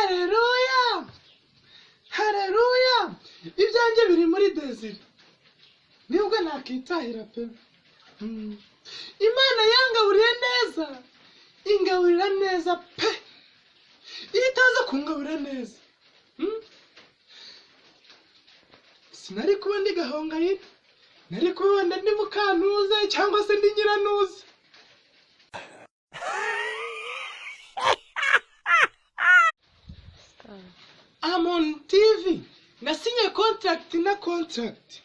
Haleluya, haleluya. Ibyanjye biri muri Desire, nibwo nakitahira pe. Imana yangaburiye neza, ingaburira neza pe. Iyo itaza kungaburira neza, sinari kuba ndi Gahongayire, nari kuba wenda ndi Mukantuze cyangwa se ndi Nyirantuze. I'm on TV, nasinye contract na contract.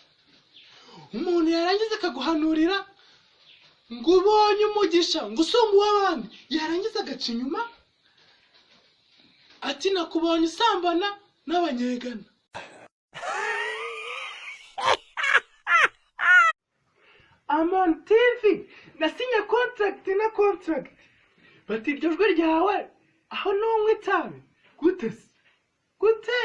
Umuntu yarangiza akaguhanurira ngo ubonye umugisha, ngo usumba uw'abandi, yarangiza agaca inyuma ati nakubonye usambana n'abanyegana. I'm on TV, nasinye contract na contract. Bati iryo jwi ryawe aho nunywa itabi gute se? Gute?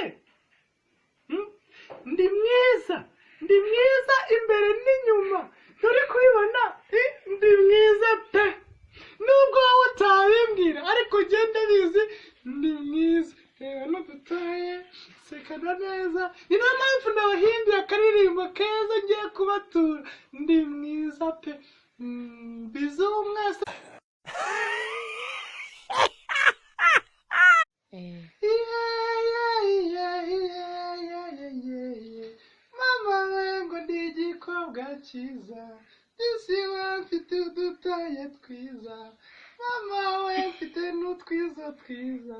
Ndi mwiza, ndi mwiza imbere n'inyuma, nturi kubibona? Ndi mwiza pe, nubwo wowe utabimbwira ariko ugenda bizi ndi mwiza. Reba n'udutaye, sekana neza, ni nayo mpamvu nabahinduye akaririmbo keza ngiye kubatura. Ndi mwiza pe. Bizu mwese. Mama we ngo ndi igikobwa cyiza, disi we mfite udutaye twiza, mama we mfite n'utwiza twiza,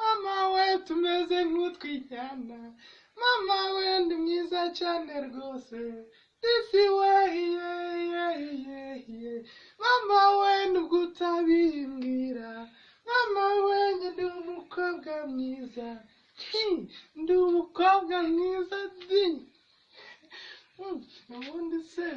mama we tumeze nk'utwinyana, mama we ndi mwiza cyane rwose, disi we ye ye ye ye, mama we nubwo utabimbwira, mama we ndi umukobwa mwiza, ndi umukobwa mwiza di. Ubundi se.